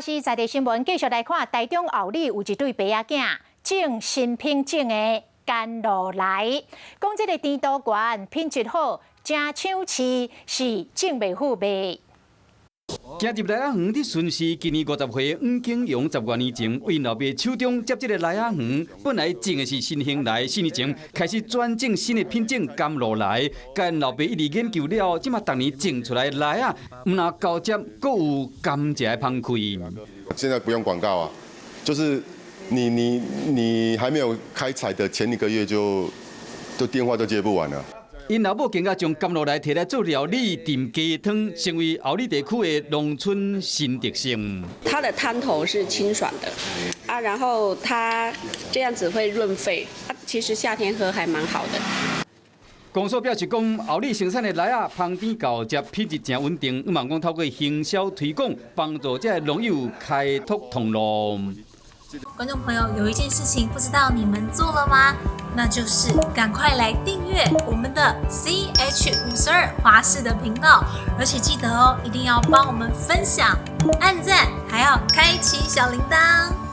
視在地新聞繼續來看，台中后里有一對爸仔囝種新品種的甘露梨，講這个甜度懸，品質好，誠搶市，是種袂赴賣。行入梨仔園佇巡視，今年50歲黃景陽10外年前為老爸手中接這个梨仔園，本來種的是新興梨，4年前開始轉種新的品種甘露梨。共𪜶老爸一直研究了，這馬逐年種出來的梨仔，毋但厚汁，閣有甘蔗的芳氣。現在不用廣告啊，就是你還沒有開採的前一個月就電話都接不完了。𪜶老母更加將甘露梨提來做料理、燉雞湯，成為后里地區的農村新特色。它的湯頭是清爽的啊，然後它這樣子會潤肺啊，其實夏天喝還蠻好的。公所表示講，后里生產的梨仔芳甜厚汁，品質誠穩定，向望講透過行銷推廣，幫助這个農友開拓通路。觀眾朋友，有一件事情不知道你們做了嗎？那就是趕快來訂閱我們的 CH52華視的頻道，而且記得哦，一定要幫我們分享、按讚，還要開啟小鈴鐺。